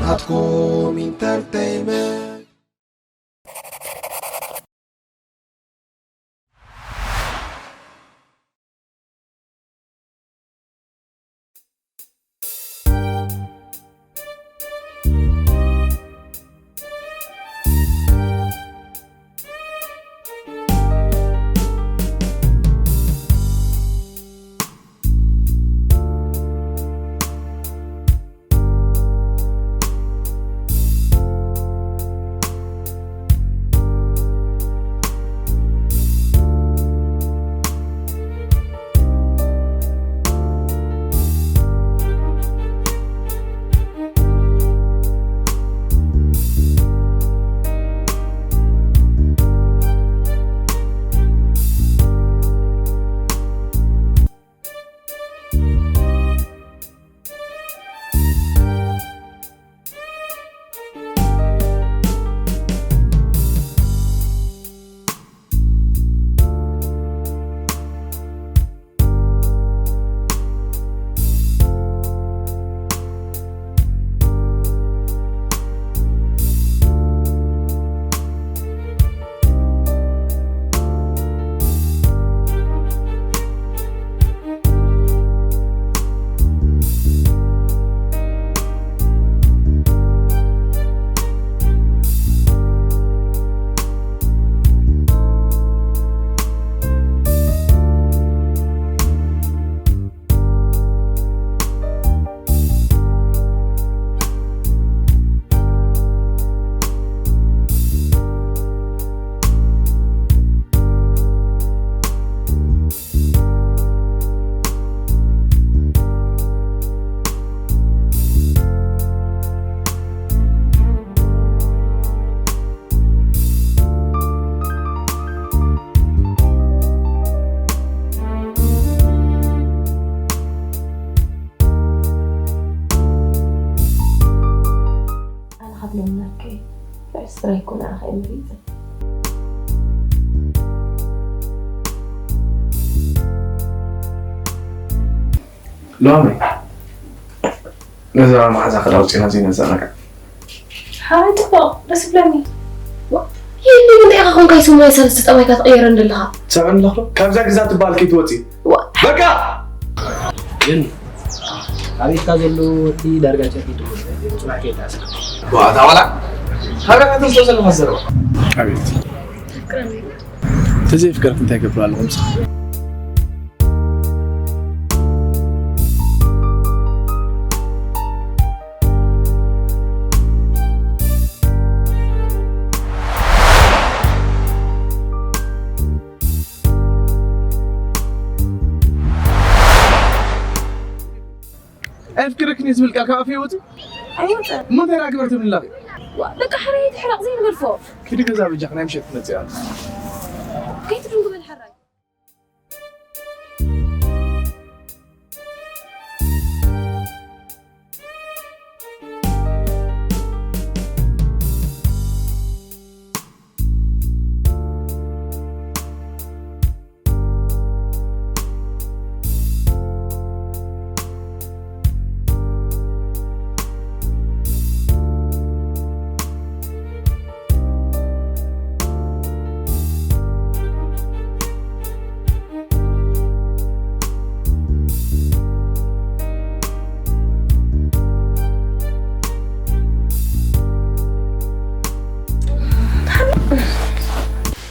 ኣትኩም ኢንተርተይመንት። ኣነ ካብ ለምናከይ ርዕስ ጥራይ እኮ ንዓኻ እየ መሪጸ። ሎሚ ነዛ መሓዛ ክዳውፂና ዘይነዛረጋ። ሓራይ ጽቡቕ፣ ደስ ይብለኒ። ዋ፣ ይህሊ ግን እንታይ ኢኻ ኮንካ ይስሙ ናይ ሰለስተ ጠባይካ ትቕየረኒ ዘለኻ? ትሰምዕኒ ኣለኹ ዶ? ካብዛ ገዛ ትበሃል ከይትወፂ። ዋ። በቃ! ግን ኣቤትካ ዘሎ ወዲ ዳርጋ ጨቂጡ ጽባሕ ከይተኣስረ። ዋ፣ እታ ቆልዓ። ሃብራ ከተምፅኦ ዘለኻ ዘረባ። ኣቤት። ተፍቅረኒ። ተዘይፍቅረክ እንታይ ይገብር ኣለኹ ምሳኻ? ኣየፍቅረክን እየ ዝብል ቃል ካብ ኣፈይ ይወፅእ? ኣይወፅእን። እሞ እንታይ ደኣ ግበር ትብሊ ኣለኺ? ዋ፣ በቃ ሕራይ ትሕረቕ ዘይንገድፎ። ኪዲ ገዛ በጃኺ ናይ ምሸት ትመፅእ ኣላ። ከይትድንጉ በል ሕራይ።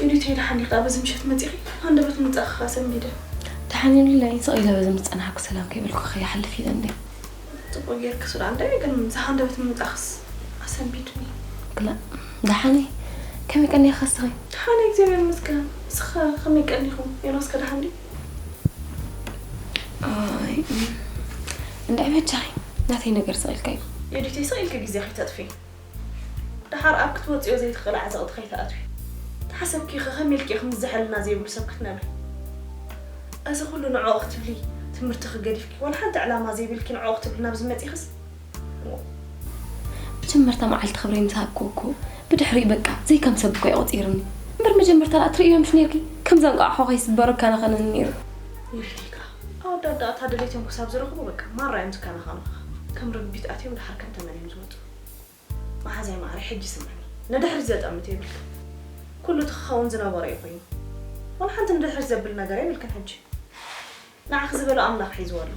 ኤዲተይ፣ ደሓን ዲኺ? በዚ ምሸት መጺኺ? ሃንደበት ምምጻእኪ ከኣ ሰንቢደ። ደሓን የብለይን፣ ስቕ ኢለ በዚ ምስ ጸናሕኩ ሰላም ከይበልኩ ከይሓልፍ ኢለ እንድየ። ጽቡቕ ጌርኪ ሱዳን፣ እንታይ ግን ምስ ሃንደበት ምምጻእክስ ኣሰንቢድኒ። ክላ፣ ደሓን እየ። ከመይ ቀኒኺ እስኺ? ደሓን እየ፣ እግዚኣብሔር ይመስገን። ንስኺ ከ ከመይ ቀኒኹም? ዮናስ ከ ደሓን ድዩ? ኣይ፣ እንድዒ በጃኺ፣ ናተይ ነገር ስቕ ኢልካዮ። ኤዲተይ፣ ስቕ ኢልኪ ግዜ ከይተጥፍኢ። ደሓር ኣብ ክትወፅዮ ዘይትኽእሊ ዓዘቕቲ ከይትኣትዊ። ተሓሰብኪ ኸ ከመይ ኢልኪ ኢኺ ምስ ዝሕልና ዘይብሉ ሰብ ክትነብሪ? እዚ ኩሉ ንዕኡ ክትብሊ ትምህርትኺ ገዲፍኪ፣ ዋላ ሓንቲ ዕላማ ዘይብልኪ ንዕኡ ክትብሊ ናብዚ መፂኽስ? መጀመርታ መዓልቲ ክብረይ ምስ ሃብክዎ እኮ ብድሕሪኡ በቃ ዘይከም ሰብ እኮ እዩ ቆፂሩኒ። እምበር መጀመርታ ደኣ ትርእዮ ምሽ ነይርኪ? ከምዛ እንቋቑሖ ከይስበሩ ይከናኸነኒ ነይሩ። ይርዲካ። ኣወዳት ደኣ እታ ድሌቶም ክሳብ ዝረኽቡ በቃ ማራ እዮም ዝከናኸኑኻ። ከም ርግቢት ኣትዮም ደሓር ከም ተመን እዮም ዝወፁ። መሓዛይ ማዕረ ሕጂ ስምዕኒ፣ ንድሕሪት ዘጠምት የብልክን። ኩሉ እቲ ክኸውን ዝነበሮ እዩ ኮይኑ። ዋላ ሓንቲ ንድሕሪት ዘብል ነገር የብልክን ሕጂ። ንዓኺ ዝበሎ ኣምላኽ ሒዝዎ ኣሎ።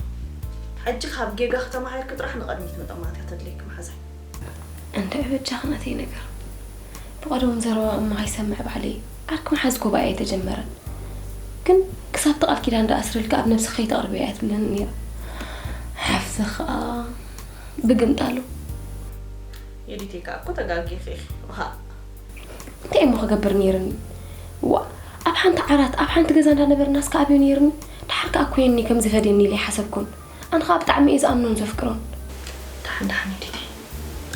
ሕጂ ካብ ጌጋኺ ተማሂርኪ ጥራሕ ንቐድሚት ምጥማት እያ ተድልየኪ መሓዛይ። እንታይ በጃኺ ናተይ ነገር? ብቐደም ዘረባ እሞ ከይሰምዕ ባዕለይ ዓርኪ ምሓዝ ጉባኤ ኣይተጀመረን። ግን ክሳብ እቲ ቃል ኪዳን ደኣ ኣስርልኪ ኣብ ነብስኺ ከይተቕርብያ እያ ትብለኒ ነይራ። ሓፍቲ ኸኣ ብግምጣሉ። የዲተይ ከኣ እኮ ተጋጊኺ ኢኺ። ውሃ። እንታይ እሞ ክገብር ነይርኒ? ዋ፣ ኣብ ሓንቲ ዓራት ኣብ ሓንቲ ገዛ እንዳነበርናስ ከኣብዮ ነይርኒ። ደሓር ከኣ እኮ የኒ ከም ዝፈድየኒ ኢለ ኣይሓሰብኩን። ኣነ ኸኣ ብጣዕሚ እየ ዝኣምኖን ዘፍቅሮን። ደሓን ደሓን የዲተይ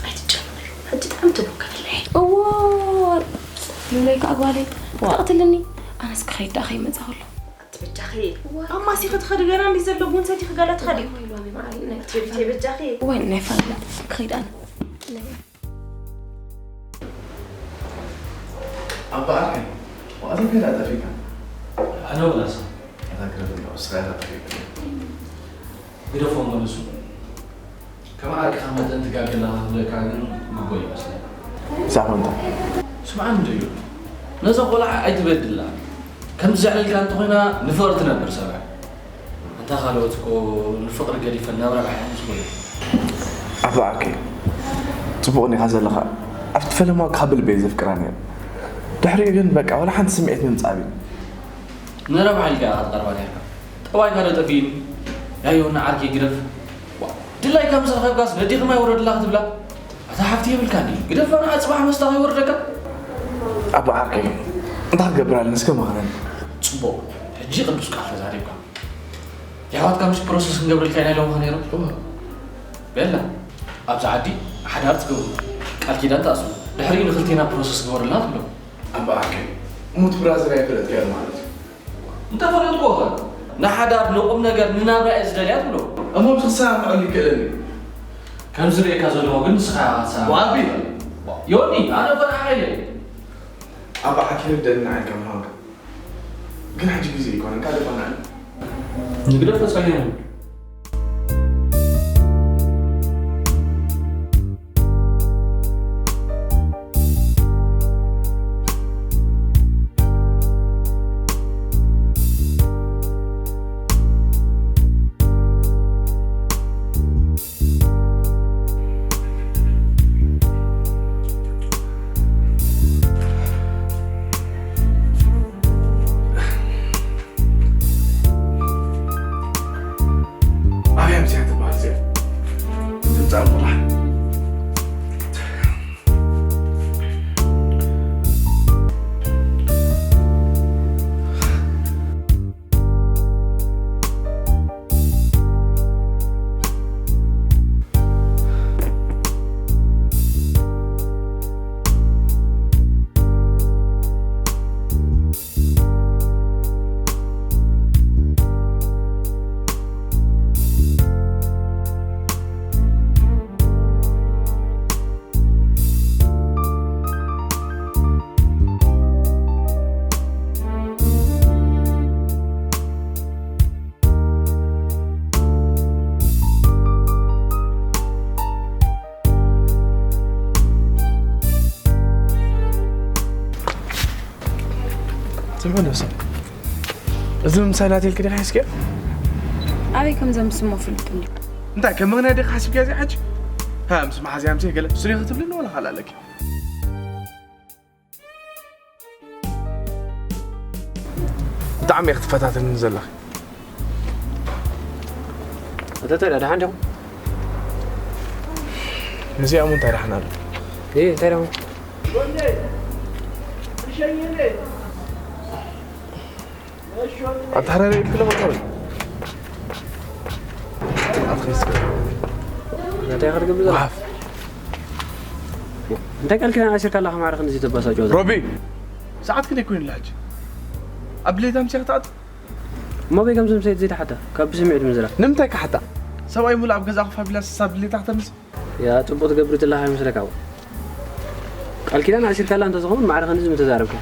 ኣይትጨነቒ። ሕጂ ጥዕምቲ ቡን ከፍልሕ እየ። እዎ፣ ሉለይ ከኣ ጓለይ ዋ። ክትቕትልኒ። ኣነስ ክኸይድ ደኣ ከይመጻ ከሎ። ኣቲ በጃኺ። ዋ። ኣብ ማሲ ክትኸዲ ገና እንዲ ዘሎ ቡን ሰቲኺ ገለ ትኸዲ። ወይ፣ ወይ፣ ሎሚ መዓልቲ ናይ እቲ የዲተይ በጃኺ። ወይ፣ ናይ ፋላ ክኸይድ ኣነ። ኣባ ኣርኪ፣ ዋዕዘ ከይዳ ጠፊእካ? ኣነ ወላስ? እታ ግረፍ እንዳ እስራኤል ጠፊእካ። ግደፎ መለሱ። ከም ዓርክኻ መጠን ትጋገላ ክብለካ ግን ግቦ ይመስለኒ። ብዛዕባ እንታይ? ስምዓኒ እንድዩ። ነዛ ቆልዓ ኣይትበድላ። ከምዚ ዘዕልልካ እንተኾይና ንፍቕሪ ትነብር ሰብዓ። ኣንታ ካልኦት እኮ ንፍቕሪ ገዲፈን ናብ ረብሓ እዮም ዝኸዱ። ኣባ ዓርከይ፣ ጽቡቕ ዲኻ ዘለኻ። ኣብቲ ፈለማ ካብ ልበይ ዘፍቅራ ነይረ። ድሕሪኡ ግን በቃ ዋላ ሓንቲ ስምዒት ምምጻእ ኣብዩኒ። ንረብሓ ኢልካ ኢኻ ትቐርባ ነይርካ። ጠባይካ ዶ ጠፊእኒ? ያዮ ንዓርከይ ግደፍ። ዋ፣ ድላይካ ምስ ረኸብካስ ነዴኺ ማይ ውረድላ ክትብላ? ኣታ ሓፍቲ የብልካን ድዩ? ግደፋ ንዓ ጽባሕ መስታ ከይወርደካ። ኣባ ዓርከይ፣ እንታይ ክትገብር ኣለኒ እስከ መኽረኒ። ጽቡቕ፣ ሕጂ ቅዱስ ቃል ተዛሪብካ። የሕዋትካ ምሽ ፕሮሰስ ክንገብረልካ ኢና ኢሎምኻ ነይሮም? እወ። ቤላ፣ ኣብዚ ዓዲ ሓዳር ትገብሩ፣ ቃል ኪዳን ትኣስሩ፣ ድሕሪኡ ንኽልቴና ፕሮሰስ ግበሩልና ትብሎም። ኣባ ዓርከይ፣ ሙት ብራዘር ኣይፈለጥካዮ ማለት እዩ። እንተፈለጥኩዎ ኸ ንሓዳር ንቁም ነገር ንናብራ እየ ዝደልያ ትብሎ። እሞ ምስ ክሰማምዐሉ ይክእለኒ። ከምዚ ርእየካ ዘለኹ ግን ንስኻ ኢኻ ክትሰማምዕ። ዋቢ! ዮኒ ኣነ እኮ ንዓኻ ኢለ። ኣባ ዓኪ ርደኒ ንዓይ ከም ሃንካ። ግን ሕጂ ግዜ ኣይኮነን፣ ካልእ ፋና ኣሎ። ንግደፎ ጸገም የብሉን። ኣበይ ኣምሲያ ትበሃል እዚኣ? ትምጻእ ቆልዓ። ዝመለሰ እዚ ምምሳይ ናተይ ኢልኪ ዲኺ ሓስብክዮ? ኣበይ ከም ዘምስሞ ፍሉጥ እንድዩ። እንታይ ከም ምኽንያት ዲኺ ሓሲብክያ እዚ ሕጂ? ሃ ምስ መሓዝያ ምሴ ገለ ስሪ ክትብልኒ ወላ ካልእ ኣለኪ? ብጣዕሚ ኢኺ ትፈታተንኒ ዘለኺ። ኣታ እንታይ ደኣ ደሓን ዲኹም? ምስዚኣ እሞ እንታይ ደሓን ኣሎ? እይ እንታይ ደኣ ኣተሓራሪ ኢልክለ ወጣ በል። ኣትኺ እስከ እንታይ ክትገብር ዘለኻ? ወሓፍ። እንታይ ቃል ኪዳን ኣሲርካ ኣለኻ ማዕረ ክንድዚ ተባሳጭዎ ዘለኻ? ሮቢ! ሰዓት ክንደይ ኮይኑ ኣሎ ሕጂ? ኣብ ድሌታ ምሳይ ክትኣቱ? እሞ በይ ከምዚ ምሳይ ዘይትሓታ ካብ ብስምዒት ምዝራብ። ንምንታይ ክሓታ? ሰብኣይ ሙሉእ ኣብ ገዛ ኮፍ ኣቢላ ስሳ ኣብ ድሌታ ክተምጽእ? ያ ጽቡቕ ትገብር ዘለኻ ይመስለካ? ቃል ኪዳን ኣሲርካላ እንተዝኸውን ማዕረ ክንድዚ ምተዛረብካ።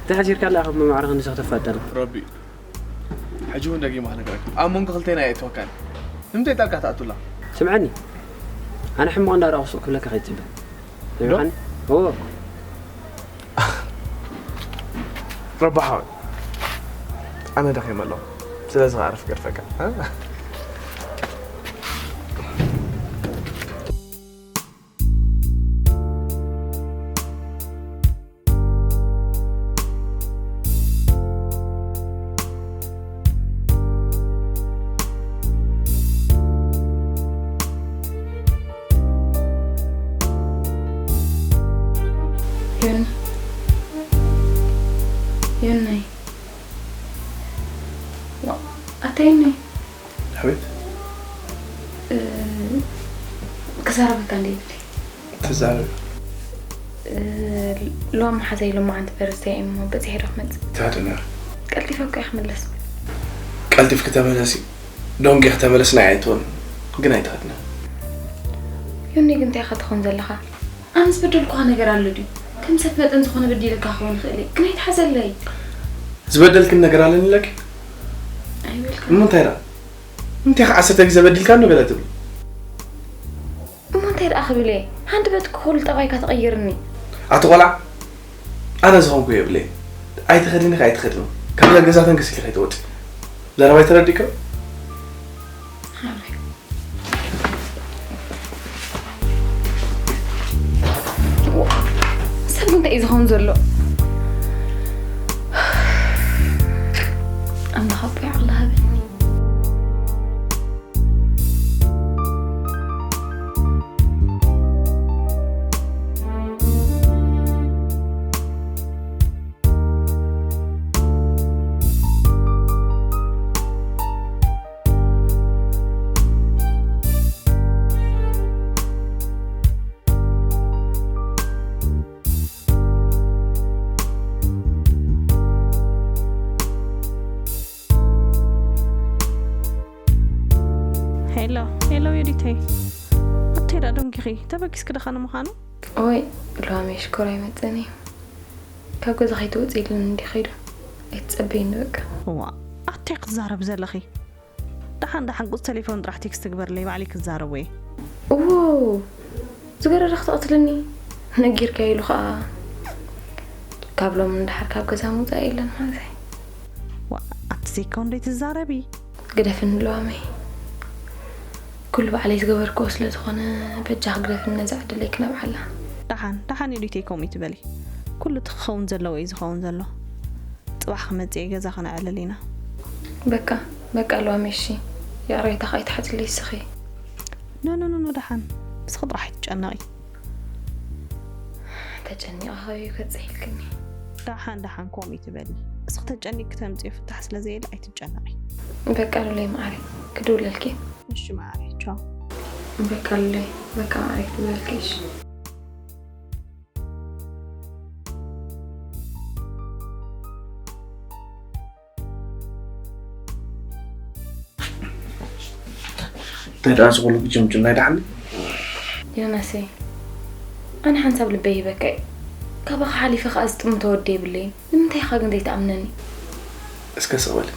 እንታይ ኣሲርካ ኣለኻ ማዕረ ክንድዚ ከተፋጠና? ረቢ ሕጂ እውን ደጊመ ክነግረካ ኣብ መንጎ ክልቴና ኣየእትወካን። ንምንታይ ጣልቃ ትኣቱላ? ስምዐኒ ኣነ ሕማቕ እንዳረኣኹ ሱቕ ክብለካ ከይትጽበ። ዶ? ዮሃን? ኦ። ረባሕ ሓወይ። ኣነ ደኺመ ኣለኹ። ስለዚ ከኣ ዕረፍ ገድፈካ። እ? ዮኒ። ዮናይ። ዋ፣ ኣታ ዮናይ። ኣቤት። እ፣ ክዛረበካ እንደ ይብሊ። ተዛረብ። እ፣ ሎሚ ሓዘይ ሎማዓንቲ በርዝደይ እሞ በፂሐ ዶ ክመፅእ? ትኸድና። ቀልጢፈ እኮ እየ ክምለስ። ቀልጢፍኪ ተመለሲ። ደንጊኺ ተመለስ ናይ ኣይትኾን። ግን ኣይትኸድና። ዮኒ ግን እንታይ ኢኻ ትኾን ዘለኻ? ኣነ ዝበደልኩኻ ነገር ኣሎ ድዩ? ከም ሰብ መጠን ዝኾነ በዲለካ ክኸውን ይኽእል እየ። ግን ኣይትሓዘለይ። ዝበደልክን ነገር ኣለኒ ኢለኪ? ኣይበልካን። እሞ እንታይ ደኣ? እንታይ ከ ዓሰርተ ግዜ በዲልካኒ ገለ ትብል? እሞ እንታይ ደኣ ክብል እየ? ሃንደበት ኩሉ ጠባይካ ትቕይርኒ። ኣቲ ቆልዓ፣ ኣነ ዝኾንኩ የብለይ። ኣይትኸድኒ ኢኺ ኣይትኸድኒ። ካብዛ ገዛ ተንከስ ኢልኪ ከይትወጺ። ዘረባይ ተረዲእኪ ዶ? ሓራይ። ሰብ እንታይ እዩ ዝኸውን ዘሎ? ኣምላኽ ኣቦይ ዓቕሊ ሃበኒ። ሄሎ፣ ሄሎ፣ ዮዲተይ። ኣተይ ደኣ ደንጊኺ፣ ተበጊስኪ ደኻ ንምዃኑ? ኦይ፣ ሎሚ ሽኮር ኣይመጽእን እዩ። ካብ ገዛ ከይትወጽእ ኢሉኒ እንዲ ኸይዱ። ኣይትጸበይኒ በቃ። እዋ፣ ኣተይ ክትዛረብ ዘለኺ? ደሓን፣ ደሓን፣ ቁጽ ቴሌፎን ጥራሕ ቴክስት ትግበርለይ፣ ባዕለይ ክዛረቦ እየ። እዎ፣ ዝገረረ ክትቐትልኒ ነጊርካዮ ኢሉ ኸኣ ካብ ሎም ንደሓር ካብ ገዛ ምውጻእ የለን ማለት እዩ። ዋ፣ ኣቲ ዘይኮ እንዶ ትዛረቢ? ግደፍኒ ለዋመይ። ኩሉ ባዕለይ ዝገበርክዎ ስለ ዝኾነ በጃኺ ግደፍኒ ነዛ ዕድለይ ክነብዓላ። ደሓን፣ ደሓን ዮዲተይ ከምኡ ይትበሊ። ኩሉ እቲ ክኸውን ዘለዎ እዩ ዝኸውን ዘሎ። ጽባሕ ክመጽእ እየ ገዛ ክነዕልል ኢና። በቃ፣ በቃ ለዋመይ እሺ። ይቕሬታ ከኣ ኣይትሓትለይ እስኺ። ኖ፣ ኖ፣ ኖ፣ ኖ፣ ደሓን። እስኺ ጥራሕ ኣይትጨነቒ። ተጨኒቐ ካበይ ክበጽሕ ኢልክኒ? ደሓን፣ ደሓን፣ ከምኡ ይትበሊ። እስኺ ተጨኒቕኪ ተምጽዮ ፍታሕ ስለ ዘየለ ኣይትጨነቒ። በቃ ሉለይ መዓረይ፣ ክድውለልኪ። እሺ መዓረይ፣ ቻው። በቃ ሉለይ፣ በቃ መዓረይ፣ ክድውለልኪ፣ እሺ። እንታይ ደኣ ዝኹሉ ግጭምጭም ናይ ደሓን? ዮናሰይ፣ ኣነ ሓንሳብ ልበይ ይህበካ እዩ። ካባኻ ሓሊፈ ከኣ ዝጥምቶ ወዲ የብለይን። ንምንታይ ኢኻ ግን ዘይትኣምነኒ? እስከ ስቕ በሊ።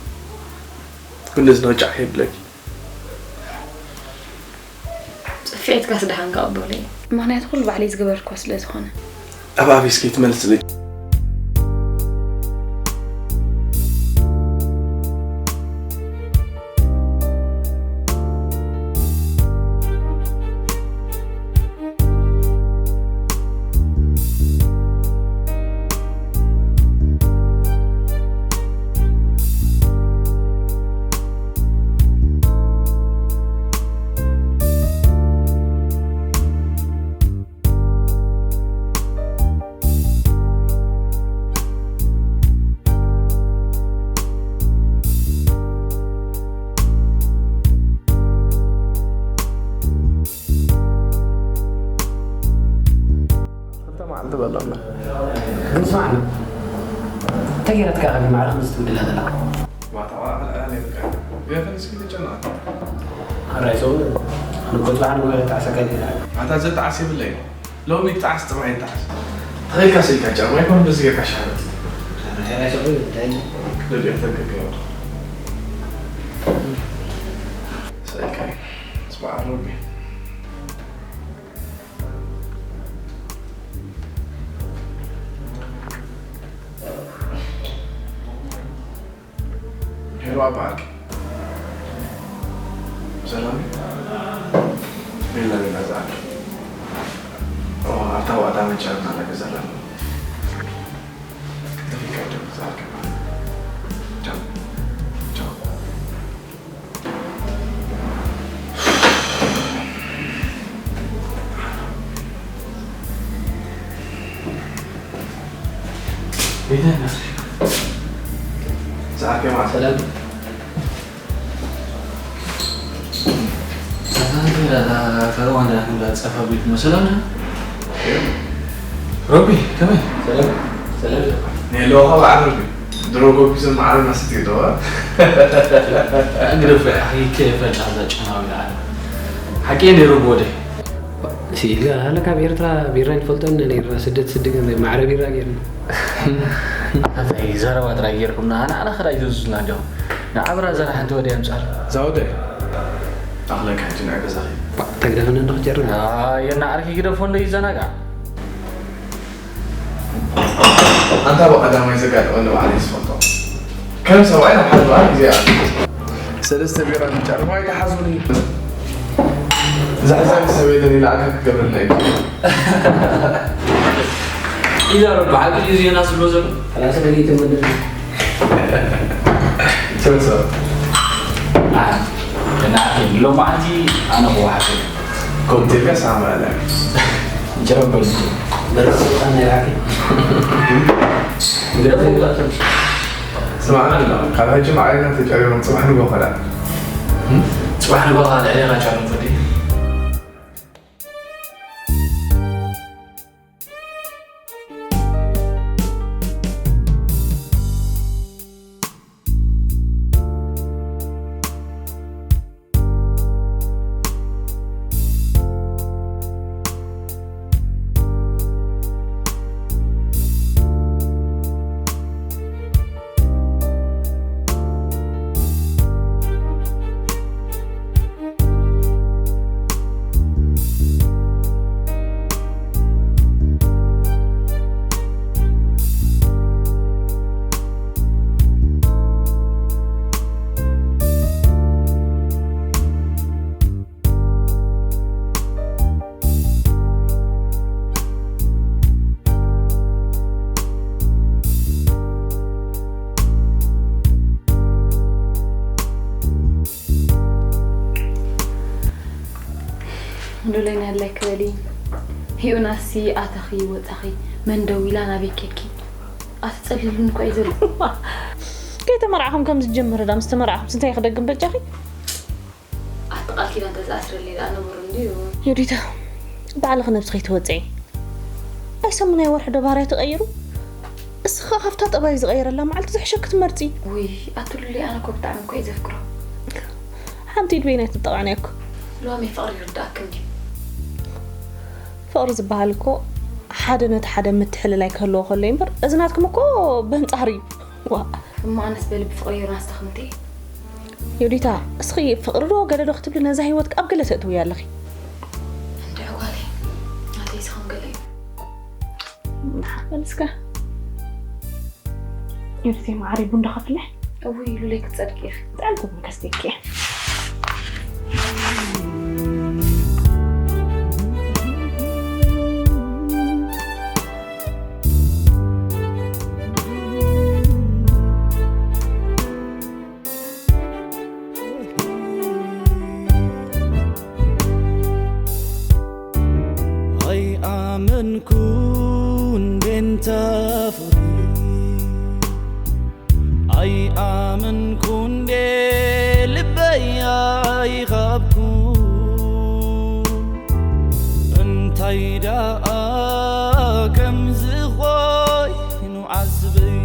ኩሉ እዚ ነውጫዕ ከይብለኪ። ጽፍዒትካስ ደሓን ክቕበሎ እየ። ምኽንያቱ ኩሉ ባዕለይ ዝገበርክዎ ስለ ዝኾነ። ኣብ ኣበይ እስኪ ትመልስለይ? ክልተ መዓልቲ በሎና። ግን ስማዕኒ፣ እንታይ ገይራትካ ኢኻ ግን ማዕረ ከምዚ ትብድላ ዘለኻ? ማታ ቆልዓ ከልዕላ ነይሩካ። ገፈን እስኪ ተጨነቐ። ሕራይ ሰው፣ ኣነ እኮ ጽባሕ ንጎሆ ክጠዓሰካ ይደሊ። ኣታ ዘጠዓስ የብለይ። ሎሚ ይጠዓስ፣ ጽባሕ ይጠዓስ። ተኸይልካ ስኢልካ ጫማ ኣይኮነ በዚ ጌርካ ሻሃዳ። ሕራይ ሰው፣ እንታይ? ክደልዮ ተንከፍ ይወጡ። ስኢልካ እዩ። ጽባሕ ረቢ። ባባ፣ ሰላም። ሌላ ሌላ ዛዕባ። ኦ፣ ኣብታ ዋዕዳ መጫርና ነገር ዘላለ። ደቂቃ ደም ዛዕባ። ቻው። ቻው። ቤተ ነሽ። ዛዕባ ሰላም። ፈርዖን ዳግም ላጸፋ ቤት መሰላና። ሮቢ፣ ከመይ? ሰላም፣ ሰላም። ኔሎ ኸባ ዓረቢ። ድሮ ጎቢዞም ማዕረ ናስት ይደዋ። ግደፍ፣ ኣኺ ከይፈጫ እዛ ጨናዊ ለዓል። ሓቂ ነይሩ ብወደይ። ሲልካ፣ ኣነ ካብ ኤርትራ ቢራ ይፈልጠኒ ነይርና፣ ስደት ስድግን ማዕረ ቢራ ገይርና። ኣታይ ዘረባ ጥራይ ጌርኩም፣ ንዓና፣ ንዓና ኸዳ ይዘዙና እንዲያው። ንዓ ብራዘር ሓንቲ ወደ ኣምጻል። ዛውደ፣ ኣኽለካ ሕጂ ንዓ ገዛኺ። ባ፣ ተግደፈኒ እንዶ ክትጀርብ። ኣየ፣ ንዓርኪ ግደፎ እንዶ ይዘናጋዕ። ኣንታ ብቐዳማይ ዘጋጠመኒ ባዕለይ ዝፈልጦ። ከም ሰብኣይ ናብ ሓደ በዓል ግዜ ይኣቱ። ሰለስተ ቢራ ምጫር፣ ዋይ ተሓዙኒ። ዘሕዛኒ ሰብ የለን ኢላ ኣካ ክገብረና እዩ። ኢዛ ረቢ፣ ሓቂ ድዩ ዜና ዝብሎ ዘሎ? ሰላሳ ደቂቅ መደብ። ትመጽእ። ኣይ፣ እናዕኪ፣ ሎማዓንቲ ኣነ ክወሓጥ እየ። ከምኡ ኢልካ ሰላም ኣለ። ጀረበል። በርስ ስልጣን ናይ ላዕሊ። ግደፍ ውላቶም። ስማዕ፣ ኣሎ፣ ካብ ሕጂ ማዕሬና ተጨሪሮም ጽባሕ ንግሆ ኸዳ። ጽባሕ ንግሆ ኸዳ፣ ዕሌኻ ቻሎም ፈዲ። ሉለይ፣ ናለይ ክበሊ። ሂኡናሲ ኣተኺ ወጻኺ፣ መን ደዊላ ናበይ ኬድኪ? ኣትጸሊሉኒ እኮ እዩ ዘሎ። ከይተመርዓኹም ከም ዝጀመረ ዳ ምስ ተመርዓኹም ስንታይ ክደግም በጃኺ? ኣቲ ቃል ኪዳን ተዝኣስረለይ ደኣ ንቡር እንድዩ። ዮዲታ፣ ባዕልኺ ነብስኺ ትወጽዒ። ኣይ ሰሙናይ ወርሒ ዶ ባህርያ ተቐይሩ? እስኺ ኸኣ ካብታ ጠባዩ ዝቐየረላ መዓልቲ ዝሕሸኪ ትመርጺ። ውይ፣ ኣቲ ሉሊ፣ ኣነ እኮ ብጣዕሚ እኮ እየ ዘፍቅሮ። ሓንቲ ኢድ በይናይ ትጠቕዕኒ እኮ። ሎሚ ፍቕሪ ይርድኣክን ድዩ? ፍቕሪ ዝበሃል እኮ ሓደ ነቲ ሓደ ምትሕልላይ ክህልዎ ከሎ እዩ እምበር፣ እዚ ናትኩም እኮ በንጻር እዩ። ዋ። እሞ ኣነስ በልቢ ፍቕሪ ዮናስ ተኽምቲ። ዮዲታ፣ እስኺ ፍቕሪ ዶ ገለ ዶ ክትብሊ ነዛ ህይወት ኣብ ገለ ተእትውያ ኣለኺ። እንድዒ ጓለይ፣ ናተይ ዝኸውን ገለ እዩ። በል እስከ። ዮዲተይ መዓረይ፣ ቡን ዶ ከፍልሕ? እውይ፣ ሉለይ ክትጸድቂ ኢኺ። ጥዕምቲ ቡን ከስትየኪ እየ። ኣይኣመንኩን ቤንታ ፍቕሪ፣ ኣይኣመንኩን ዴ ልበይ ኣይኻብኩ። እንታይ ደኣ ከምዚ ኾይኑ ዓስበይ፣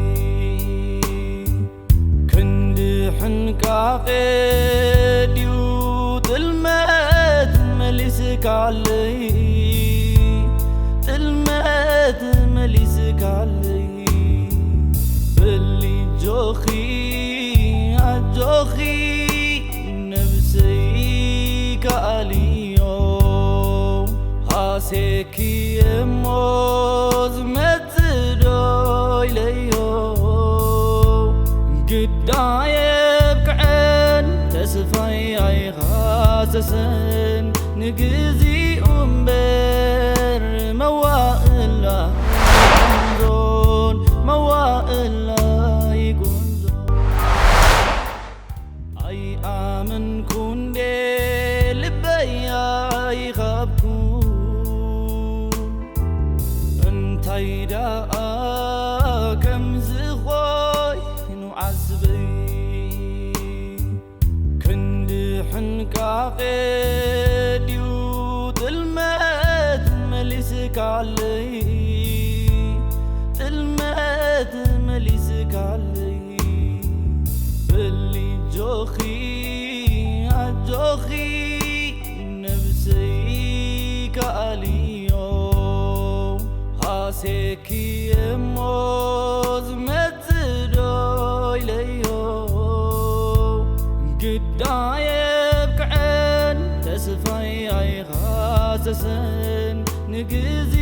ክንዲ ሕንቃቐ ድዩ ጥልመት መሊስካለይ፣ ጥልመት መሊስካለይ። በሊ ኣጆኺ፣ ኣጆኺ ነብሰይ ከኣልዮ፣ ሃሴኪ እሞ ዝመ ጽእ ዶ ኢለዮ፣ ግዳ የብቅዕ ኣይገሰሰን ንግዚኡ እምበር መዋእላ ኣይጎንዞን፣ መዋእላ ኣይጎንዞን። ኣይኣመንኩ እንዴ ልበይ ኣይኸብኩ፣ እንታይ ደኣ ከምዚ ኮይኑ ዓስበይ። ክንዲ ሕንቃቐ ድዩ ጥልመት መሊስካለይ፣ ጥልመት መሊስካለይ። በሊ ኣጆኺ ኣጆኺ ነብሰይ ከኣልዮ ሃሴኪ እሞ ዝመጽእ ዶ ኢለዮ። ግዳ የብቅዐን ተስፋይ ኣይኻሰሰን ንግዜ